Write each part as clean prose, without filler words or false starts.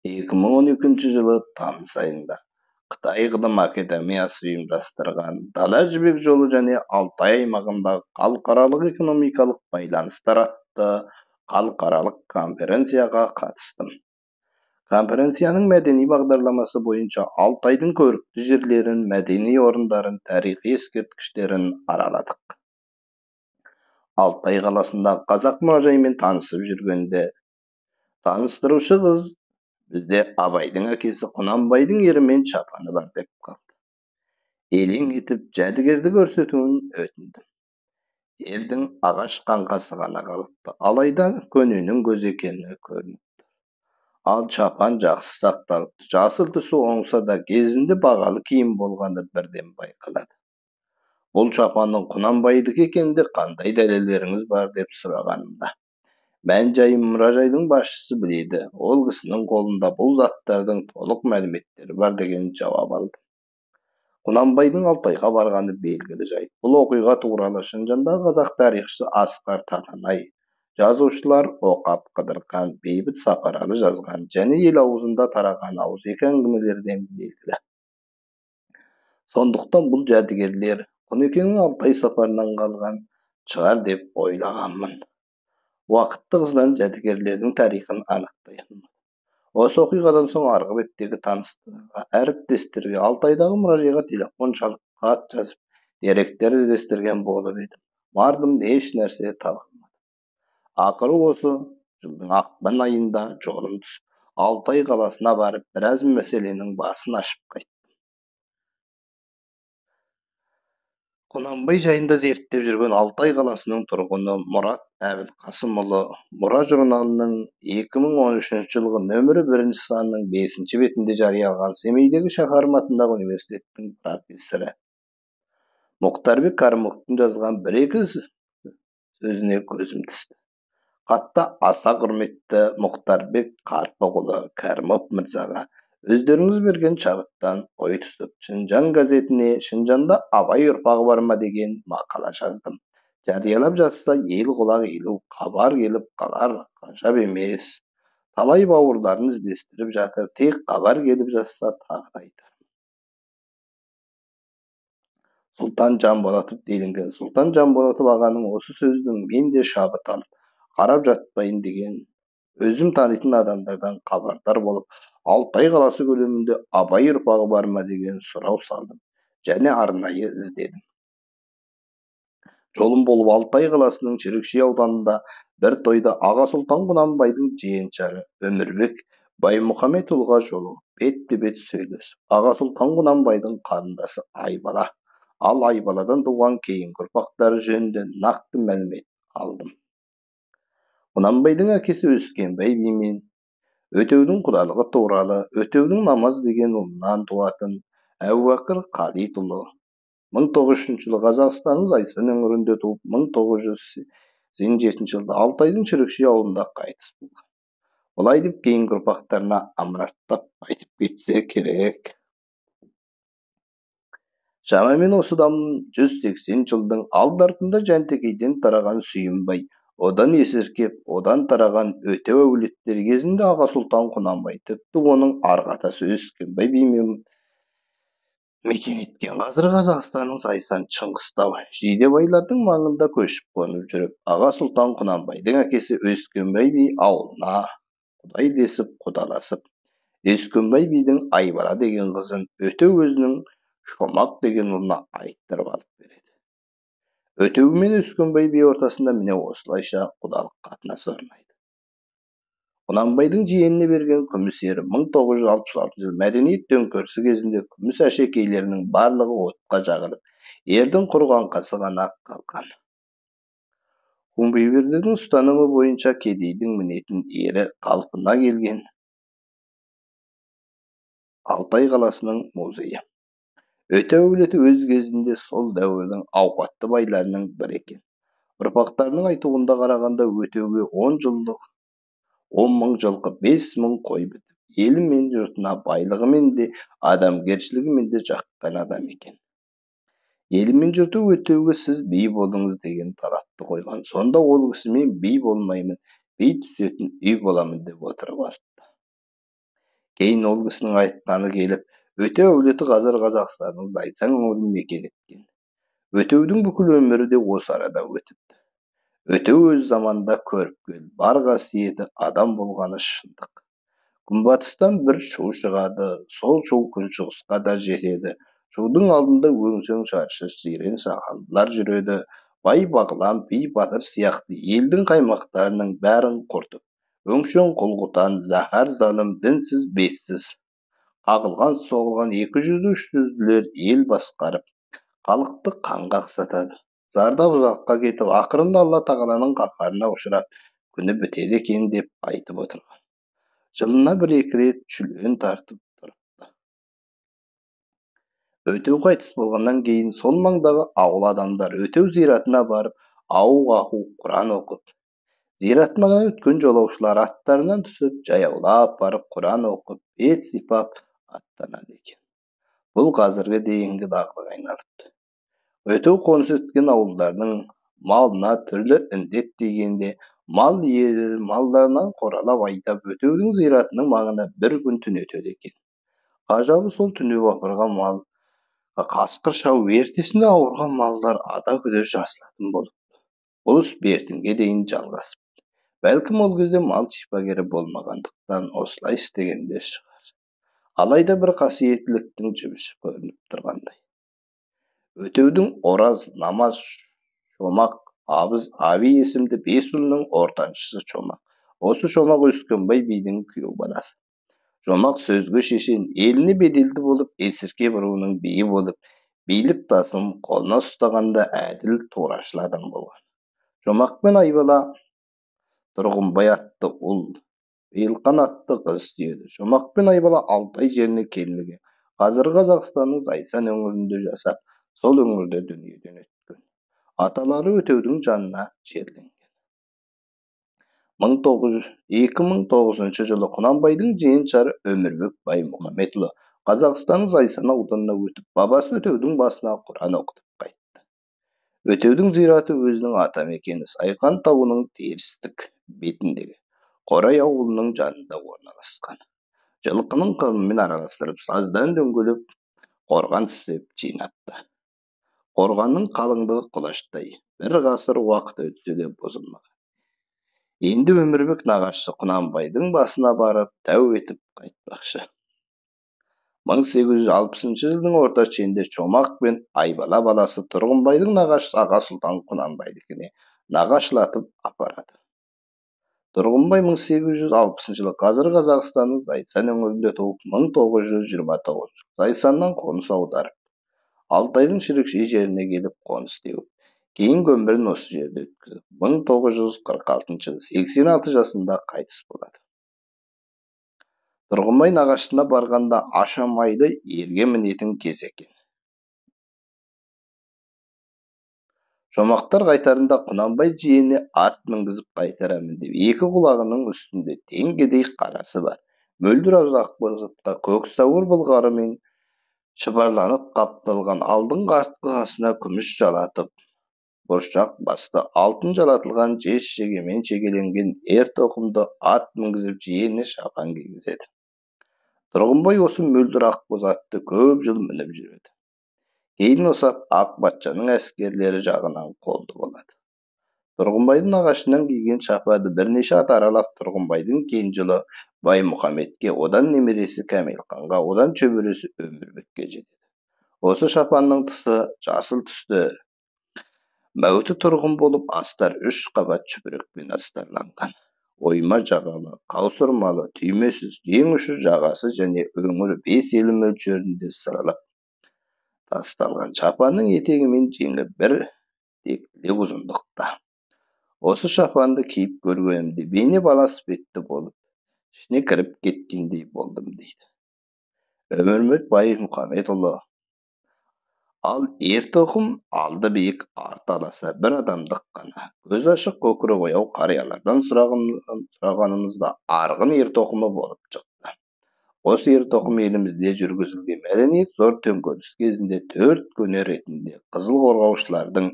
2012 жылы тамыз айында Қытай ғылым академиясы ұйымдастырған Дала жібек жолы және Алтай аймағындағы халықаралық экономикалық байланыстар атты халықаралық конференцияға қатыстым. Конференцияның мәдени бағдарламасы бойынша Алтайдың көрікті жерлерін, мәдени орындарын, тарихи ескерткіштерін араладық. Алтай қаласындағы қазақ мұражайымен танысып жүргенде таныстырушы қыз бізде Абайдың әкесі Құнанбайдың ері мен чапаны бар деп қалды. Елең етіп жәдігерді көрсетуін өтіндім. Ердің ағаш қаңқасы ғана қалыпты, алайда көненің көзі екені көрініп тұр. Ал чапан жақсы сақталыпты, жасыл түсі оңса да кезінде бағалы киім болғаны бірден байқалады. Бұл чапанның Құнанбайдікі екенінде қандай дәлелдеріңіз бар деп сұрағанымда, мән-жайын мұражайдың басшысы біледі, ол кісінің қолында бұл заттардың толық мәліметтері бар деген жауап алдым. Құнанбайдың Алтайға барғаны белгілі жайт. Бұл оқиға туралы Шынжаңдағы қазақ тарихшысы Асқар Татанай, жазушылар Оқап Қыдырқан, Бейбіт Сапаралы жазған және ел аузында тараған ауызекі әңгімелерден белгілі. Сондықтан бұл жәдігерлер Құнекеңнің Алтай сапарынан қалған шығар деп ойлағанмын. Уақыт тығызынан жәдігерлердің тарихын анықтай алмадым. Осы оқиғадан соң арғы беттегі таныстарға, әріптестерге, Алтайдағы мұражайға телефон шалып, хат жазып, деректер іздестірген болып едім. Бардым, еш нәрсе таба алмадым. Ақыры осы жылдың ақпан айында жолым түсіп, Алтай қаласына барып, біраз мәселенің басын ашып қайттым. Құнанбай жайында зерттеп жүрген Алтай қаласының тұрғыны Мұрат Әбілқасымұлы Мұра журналының 2013 жылғы нөмірі 1 санының 5 бетінде жариялаған Семейдегі Шәкәрім атындағы университеттің профессоры Мұхтарбек Кәрімовтың жазған бір-екі сөзіне көзім түсті. Хатта аса құрметті Мұхтарбек Қарпықұлы Кәрімов мырзаға өздеріңіз берген шабыттан ой түсіп, Шынжаң газетіне Шынжаңда Абай ұрпағы бар ма деген мақала жаздым. Жариялап жазса, ел құлақ елу хабар келіп қалар, ғажап емес. Талай бауырларын іздестіріп жатыр, тек хабар келіп жатса тағы да айтар. Сұлтан Жанболатов делінген. Сұлтан Жанболатов ағаның осы сөздің мен де шабыт алып, қарап жатпайын деген өзім танитын адамдардан хабардар болып, Алтай қаласы көлемінде Абай ұрпағы бар ма деген сұрау салдым және арнайы іздедім. Жолым болып Алтай қаласының Шірікші ауданында бір тойда Аға Сұлтан Құнанбайдың жиеншары Өмірбек Баймұхаметұлыға жолығып, бетпе-бет сөйлесіп, Аға Сұлтан Құнанбайдың қарындасы Айбала, ал Айбаладан туған кейінгі ұрпақтары жөнінде нақты мәлімет алдым. Құнанбайдың әкесі Өскенбай би мен Өтеудің құдалығы туралы Өтеудің Намаз деген ұлынан туатын Әубәкір Қалитұлы 1903 жылы Қазақстанның Зайсан өңірінде туып, 1987 жылы Алтайдың Шірікші ауылында қайтыс болған. Олай деп кейінгі ұрпақтарына аманаттап айтып кетсе керек. Шамамен осыдан 180 жылдың алды-артында Жәнтекейден тараған Сүйінбай, одан Есіркеп, одан тараған Өтеу әулеттері кезінде Аға Сұлтан Құнанбай, тіпті оның арғы атасы Өскенбай бимен мекен еткен қазір Қазақстанның Зайсан, Шыңғыстау, Жидебайлардың маңында көшіп қонып жүріп, Аға Сұлтан Құнанбайдың әкесі Өскенбай би ауылына құдай десіп құдаласып, Өскенбай бидің Айбала деген қызын Өтеу өзінің Шомақ деген ұлына айттырып алып береді. Өтеу мен Өскенбай би ортасында міне осылайша құдалық қатынасы орнайды. Құнанбайдың жиеніне берген күміс ері 1966 жылы мәдениет төңкерісі кезінде күміс әшекейлерінің барлығы отқа жағылып, ердің құр қаңқасы ғана қалған. Хунбейберлердің ұстанымы бойынша кедейдің мінетін ері қалпына келген Алтай қаласының музейі. Өтеу әулеті өз кезінде сол дәуірдің ауқатты байларының бірі екен. Ұрпақтарының айтуында қарағанда Өтеуге 10 жылдық 10 мың жылқы, 5 мың қой бітіп, елі мен жұртына байлығымен де, адамгершілігімен де жаққан адам екен. Елі мен жұрты Өтеуге сіз би болдыңыз деген талапты қойған. Сонда ол кісі мен би болмаймын, би түсетін үй боламын деп отырып алыпты. Кейін ол кісінің айтқаны келіп, Өтеу әулеті қазір Қазақстанның Зайсан өңірін мекен еткен. Өтеудің бүкіл өмірі де осы арада өтіпті. Өтеу өз заманында көріпкел, бар қасиеті адам болғаны шындық. Күнбатыстан бір шу шығады, сол шу күншығысқа да жетеді. Шудың алдында өңшең шаршы жирен сақалдылар жүреді. Бай бағлан, би батыр сияқты елдің қаймақтарының бәрін құртып, өңшең құл-құтан, зәһар залым, дінсіз, бетсіз, қағылған соғылған 200-300-лер ел басқарып, халықты қанға қақсатады. Зардап ұзаққа кетіп, ақырында Алла тағаланың қаһарына ұшырап, күні бітеді екен деп айтып отырған. Жылына бір-екі рет шүлен тартып тұрыпты. Өтеу қайтыс болғаннан кейін сол маңдағы ауыл адамдар Өтеу зиратына барып, ауық-ауық Құран оқып, зират маңынан өткен жолаушылар аттарынан түсіп, жаяулап барып Құран оқып, бет сипап аттанады екен. Бұл қазіргі дейінгі дағдыға айналыпты. Өтеу қоныс еткен ауылдардың малына түрлі індет дегенде, мал иелері малдарынан қоралап айдап, Өтеудің зиратының маңына бір күн түнетеді екен. Ғажабы сол түнеп апарған мал қасқыр шауып, ертесінде ауырған малдар ада күде жазылатын болыпты. Бұл іс бертінге дейін жалғасыпты. Бәлкім ол кезде мал шипагері болмағандықтан осылай істегенде шығар. Алайда бір қасиеттіліктің жібіші көрініп тұрғандай. Өтеудің Ораз, Намаз, Шомақ, Абыз, Аби есімді 5 ұлының ортаншысы Шомақ. Осы Шомақ Өскенбай бидің күйеу баласы. Шомақ сөзге шешен, еліне беделді болып, Есіркеп руының биі болып, билік тасын қолына ұстағанда әділ, турашыл адам болған. Шомақ пен Айбала Тұрғынбай атты ұл, Биылқан атты қыз сүйеді. Шомақ пен Айбала Алтай жеріне келмеген. Қазіргі Қазақстанның Зайсан өңірінде жасап, сол өңірде дүниеден өткен. Аталары Өтеудің жанына жерленген. 2009 жылы Құнанбайдың жиеншары Өмірбек Баймұхаметұлы Қазақстанның Зайсан ауданына өтіп, бабасы Өтеудің басына Құран оқытып қайтты. Өтеудің зираты өзінің ата мекені Сайқан тауының терістік бетіндегі Қорай ауылының жанында орналасқан. Жылқының қырымен араластырып, саздан дөңгелеп, қорған істеп жинапты. Қорғанның қалыңдығы құлаштай, бір ғасыр уақыт өтсе де бұзылмаған. Енді Өмірбек нағашысы Құнанбайдың басына барып, тәу етіп қайтпақшы. 1860 жылдың орта шенінде Шомақ пен Айбала баласы Тұрғынбайдың нағашысы Аға Сұлтан Құнанбайдікіне нағашылатып апарады. Тұрғынбай 1860 жылы қазір Қазақстанның Зайсан өңірінде туып, 1929 Зайсаннан қоныс аударып, Алтайдың Шірікше жеріне келіп қоныс теуіп, кейінгі өмірін осы жерде өткізіп, 1946 жылы 86 жасында қайтыс болады. Тұрғынбай нағашысына барғанда ашамайды ерге мінетін кез екен. Шомақтар қайтарында Құнанбай жиеніне ат мінгізіп қайтарамын деп екі құлағының үстінде теңгедей қарасы бар. Мөлдір ақбозатқа көк сауыр былғарымен шұбарланып қапталған алдыңғы артқы қасына күміс жалатып, бұршақ басты алтын жалатылған жез шегемен шегеленген ер тоқымды ат мінгізіп жиеніне шапан кигізеді. Тұрғынбай осы мөлдір ақбоз атты көп жыл мініп жүреді. Кейін осы ат ақ патшаның әскерлері жағынан қолды болады. Тұрғынбайдың ағашынан киген шапаны бірнеше ат аралап, Тұрғынбайдың кенже ұлы Баймұхаметке, одан немересі Кәмелханға, одан шөбересі Өмірбекке жетеді. Осы шапанның тысы жасыл түсті, мәуіті тұрғын болып, астар 3 қабат шүберекпен астарланған. Ойма жағалы, қаусырмалы, түймесіз, жең ұшы жағасы және өңірі 5 елі мөлшерінде сырылып тасталған. Шапанның етегі мен жеңі бір тектілік ұзындықта. Осы шапанды киіп көргенімде бейне бала іспетті болып, ішіне кіріп кеткендей болдым дейді Өмірбек Баймұхаметұлы. Ал ер тоқым алды биік, арты аласа, бір адамдық қана. Көзі ашық, көкірек ояу қариялардан сұрағанымызда арғын ер тоқымы болып шықты. Осы ер тоқым елімізде жүргізілген мәдениет зор төңкеріс кезінде 4 көне ретінде қызыл қорғаушылардың,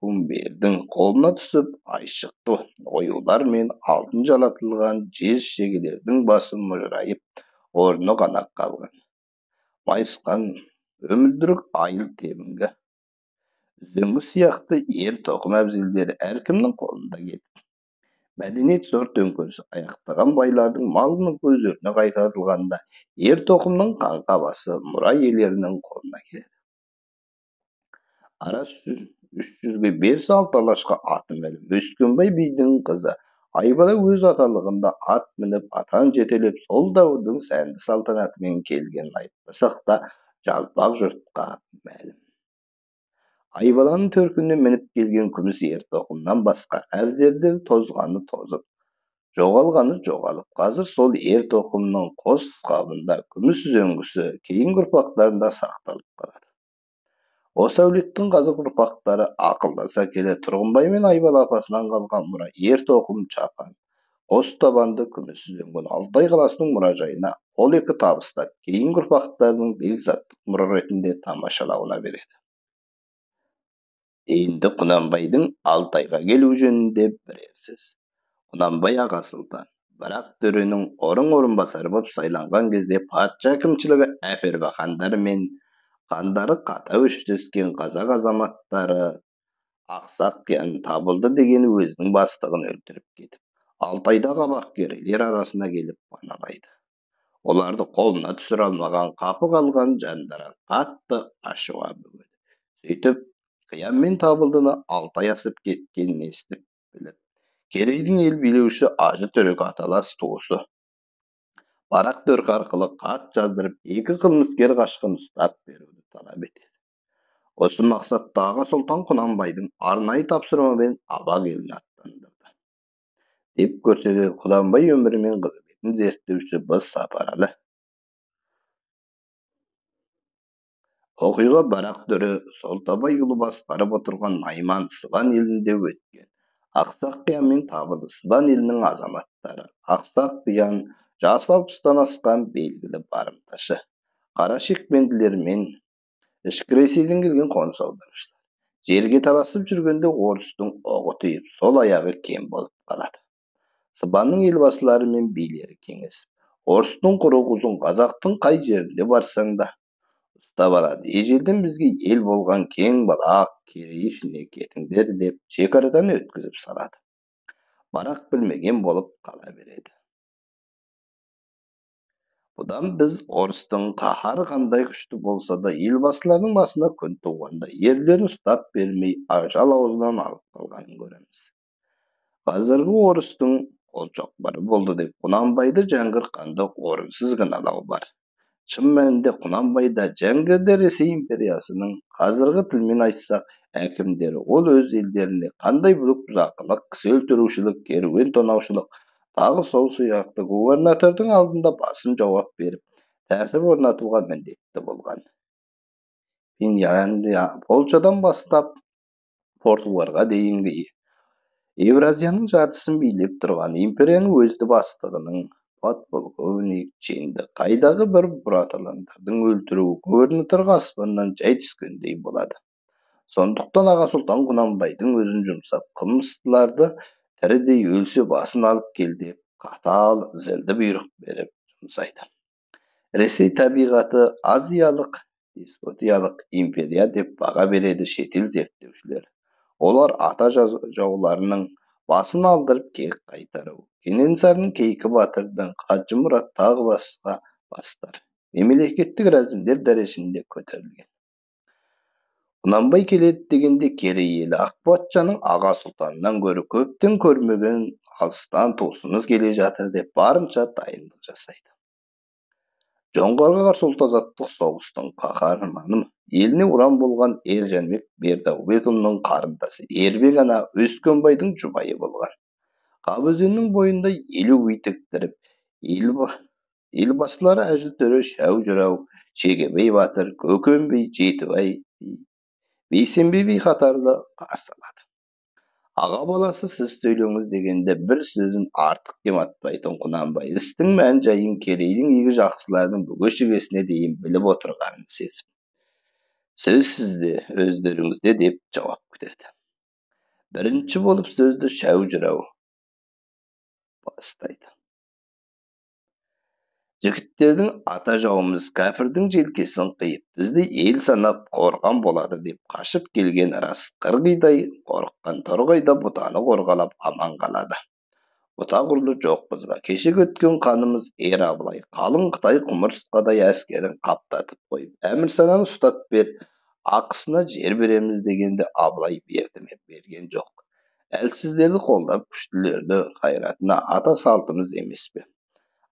Умбердің қолына түсіп, айшықты оюлар мен алтын жалатылған жез шегелердің басы мұжырайып, орны ғана қалған. Майысқан өмілдірік айыл тебінгі, үзеңгі сияқты ер тоқым әбзелдері әркімнің қолында кетіп, мәдениет зор төңкерісі аяқтаған байлардың мал-мүлкі өздеріне қайтарылғанда ер тоқымның қаңқа басы мұра иелерінің қолына келеді. Арас 300-ге берсі алты алашқа аты мәлім Өскенбай бидің қызы Айбала өз аталығында ат мініп, атан жетелеп, сол дәуірдің сәнді салтанатымен келгенін айтпасақ та жалпақ жұртқа мәлім. Айбаланың төркініне мініп келген күміс ер тоқымнан басқа әбзелдер тозғаны тозып, жоғалғаны жоғалып, қазір сол ер тоқымның қос қабында күміс үзеңгісі кейінгі ұрпақтарында сақталып қалады. Осы әулеттің қазіргі ұрпақтары ақылдаса келе Тұрғынбай мен Айбала апасынан қалған мұра ер тоқым чапан, қос табанды күміс үзеңгіні Алтай қаласының мұражайына қол екі табыстап, кейінгі ұрпақтарының бекзаттық мұра ретінде тамашалауына береді. Енді Құнанбайдың Алтайға келу жөнінде бірер сөз. Құнанбай аға сұлтан, бірақ төренің орын-орынбасары боп сайланған кезде патша әкімшілігі әпербе хандары мен хандары қата өштескен қазақ азаматтары Ақсақ Қиян Табылды деген өзінің бастығын өлтіріп кетіп, Алтайдағы абақкерелер арасына келіп паналайды. Оларды қолына түсіре алмаған қапы қалған жандары қатты ашуға бөгеді. Сөйтіп, Қиян мен Табылдыны Алтай асып кеткенін естіп біліп, Керейдің ел билеуші Ажы Төрек аталас туысы Барақ Төрк арқылы хат жаздырып, екі қылмыскер қашқын ұстап беруді талап етеді. Осы мақсатта аға сұлтан Құнанбайдың арнайы тапсырмамен Абақ еліне аттандырды. Деп көрсетеді Құнанбай өмірі мен қызметін зерттеуші Б. Сапаралы. Оқиға Барақ төре Солтабай ұлы басқарып отырған Найман Сыбан елінде өткен. Ақсақ Қиян мен Табылды Сыбан елінің азаматтары. Ақсақ Қиян жасы 60-тан асқан белгілі барымташы. Қара шекпенділер мен ішкі Ресейден келген қоныс аударушылар. Жерге таласып жүргенде орыстың оғы тиіп, сол аяғы кем болып қалады. Сыбанның елбасылары мен билері кеңесіп, орыстың құрығы ұзын, қазақтың қай жерінде барсаң да ұстап алады. Ежелден бізге ел болған кең балақ Керей ішіне кетіңдер деп шекарадан өткізіп салады. Барақ білмеген болып қала береді. Бұдан біз орыстың қаһары қандай күшті болса да елбасылардың басына күн туғанда ерлерін ұстап бермей ажал аузынан алып қалғанын көреміз. Қазіргі орыстың қолшоқпары болды деп Құнанбайды Жәңгір ханды орынсыз кінәлау бар. Шын мәнінде Құнанбай да Жәңгір де Ресей империясының қазіргі тілмен айтсақ әкімдері. Ол өз елдеріне қандай бүлік бұзақылық, кісі өлтірушілік, керуен тонаушылық, тағы сол сияқты губернатордың алдында басым жауап беріп, тәртіп орнатуға міндетті болған. Финляндия, Польшадан бастап Португалға дейінгі Евразияның жартысын билеп тұрған империяның өзді бастығының подполковник шенді қайдағы бір бұраталандардың өлтіруі губернаторға аспаннан жай түскендей болады. Сондықтан аға сұлтан Құнанбайдың өзін жұмсап, қылмыстыларды тірідей өлсе басын алып кел деп қатал зілді бұйрық беріп жұмсайды. Ресей табиғаты азиялық, деспотиялық империя деп баға береді шетел зерттеушілері. Олар ата жауларының басын алдырып кек қайтару, Кенесарының Кейкі батырдың, Қажымұрат тағы басқа бастар мемлекеттік рәзімдер дәрежесінде көтерілген. Құнанбай келеді дегенде Керей елі ақ патшаның аға сұлтанынан гөрі көптен көрмеген алыстан туысымыз келе жатыр деп барынша дайындық жасайды. Жоңғарға қарсы ұлт азаттық соғыстың қаһарманы, еліне ұран болған Ер Жәнібек Бердәулетұлының қарындасы Ербек ана Өскенбайдың жұбайы болған. Қап өзенінің бойында 50 үй тіктіріп, елбасылары Әжі төре, Шәу жырау, Шегебей батыр, Көкен би, Жетібай би, Бейсенби би қатарлы қарсы алады. Аға баласы сіз сөйлеңіз дегенде бір сөзін артық кем атпайтын Құнанбай істің мән жайын Керейдің игі жақсыларының бүге шігесіне дейін біліп отырғанын сезіп, сөз сізде, өздеріңізде деп жауап күтеді. Бірінші болып сөзді Шәу жырау бастайды. Жігіттердің ата жауымыз кәпірдің желкесін қиып, бізді ел санап қорған болады деп қашып келген рас. Қырғидай қорыққан торғай да бұтаны қорғалап аман қалады. Бұта құрлы жоқпыз ба? Кешегі өткен қанымыз ер Абылай қалың қытай құмырсқадай әскерін қаптатып қойып, Әмірсананы ұстап бер, ақысына жер береміз дегенде Абылай берді ме? Берген жоқ. Әлсіздерді қолдап, күштілерді қайратына ата салтымыз емес пе?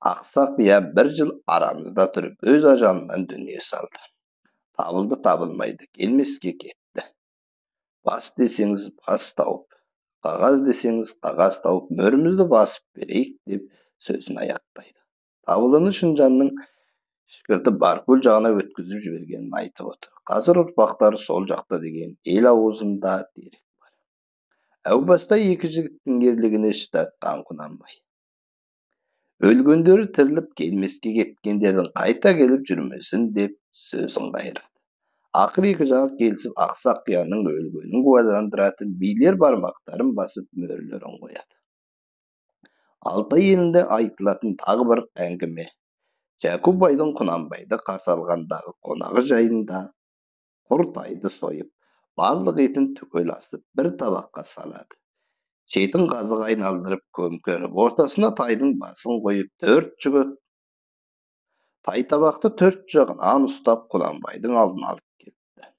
Ақсақ я бір жыл арамызда тұрып, өз ажалынан дүние салды. Табылды, табылмайды, келмеске кетті. Бас десеңіз бас тауып, қағаз десеңіз қағаз тауып, мөрімізді басып берейік деп сөзін аяқтайды. Табылыны Шынжанның Шікірті Баркөл жағына өткізіп жібергенін айтып отыр. Қазір ұрпақтары сол жақта деген ел аузында дерек бар. Әу баста екі жігіттің ерлігіне іш тартқан Құнанбай. Өлгендері тіріліп келмеске кеткендердің қайта келіп жүрмесін деп сөзін қайырады. Ақыры екі жағы келісіп, Ақсақ Қиянның өлгенін куәландыратын билер бармақтарын басып мөрлерін қояды. Алтай елінде айтылатын тағы бір әңгіме. Жәку байдың Құнанбайды қарсы алғандағы қонағы жайында құр тайды сойып, барлық етін түгел асып, бір табаққа салады. Шетін қазық айналдырып көмкеріп, ортасына тайдың басын қойып, төрт жігіт тай табақты төрт жағынан ұстап Құнанбайдың алдына алып келіпті.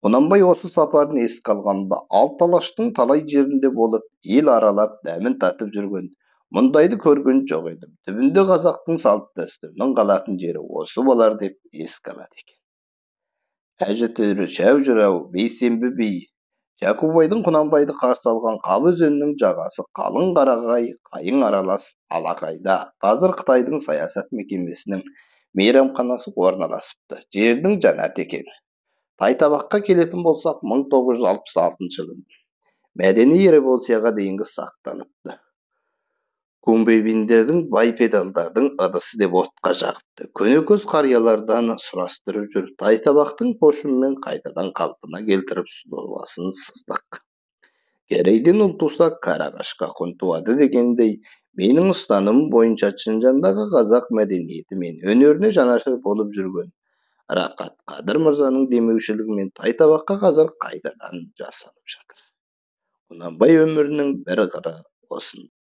Құнанбай осы сапарын еске алғанда алты алаштың талай жерінде болып, ел аралап, дәмін татып жүрген, мұндайды көрген жоқ едім. Түбінде қазақтың салт дәстүрінің қалатын жері осы болар деп еске алады екен. Әжі Төре, Шәу жырау, Бейсенбі би, Жәкубайдың Құнанбайды қарсы алған Қабы өзенінің жағасы қалың қарағай, қайың аралас алақайда. Қазір Қытайдың саясат мекемесінің мейрамханасы орналасыпты. Жердің жәннаты екен. Тайтабаққа келетін болсақ, 1966 жылы мәдени революцияға дейінгі сақтаныпты. Кумбейбиндердің бай педалдардың ыдысы деп отқа жағыпты. Көнекөз қариялардан сұрастырып жүріп, тайтабақтың пошымымен қайтадан қалпына келтіріп сұлбасын сыздық. Керейден ұл туса, кәрі ағашқа құн туады дегендей, менің ұстанымым бойынша Шынжаңдағы қазақ мәдениеті мен өнеріне жанашыр болып жүрген Рақат Қадыр мырзаның демеушілігімен тайтабаққа қазір қайтадан жасалып жатыр. Құнанбай өмірінің бір қыры осындай.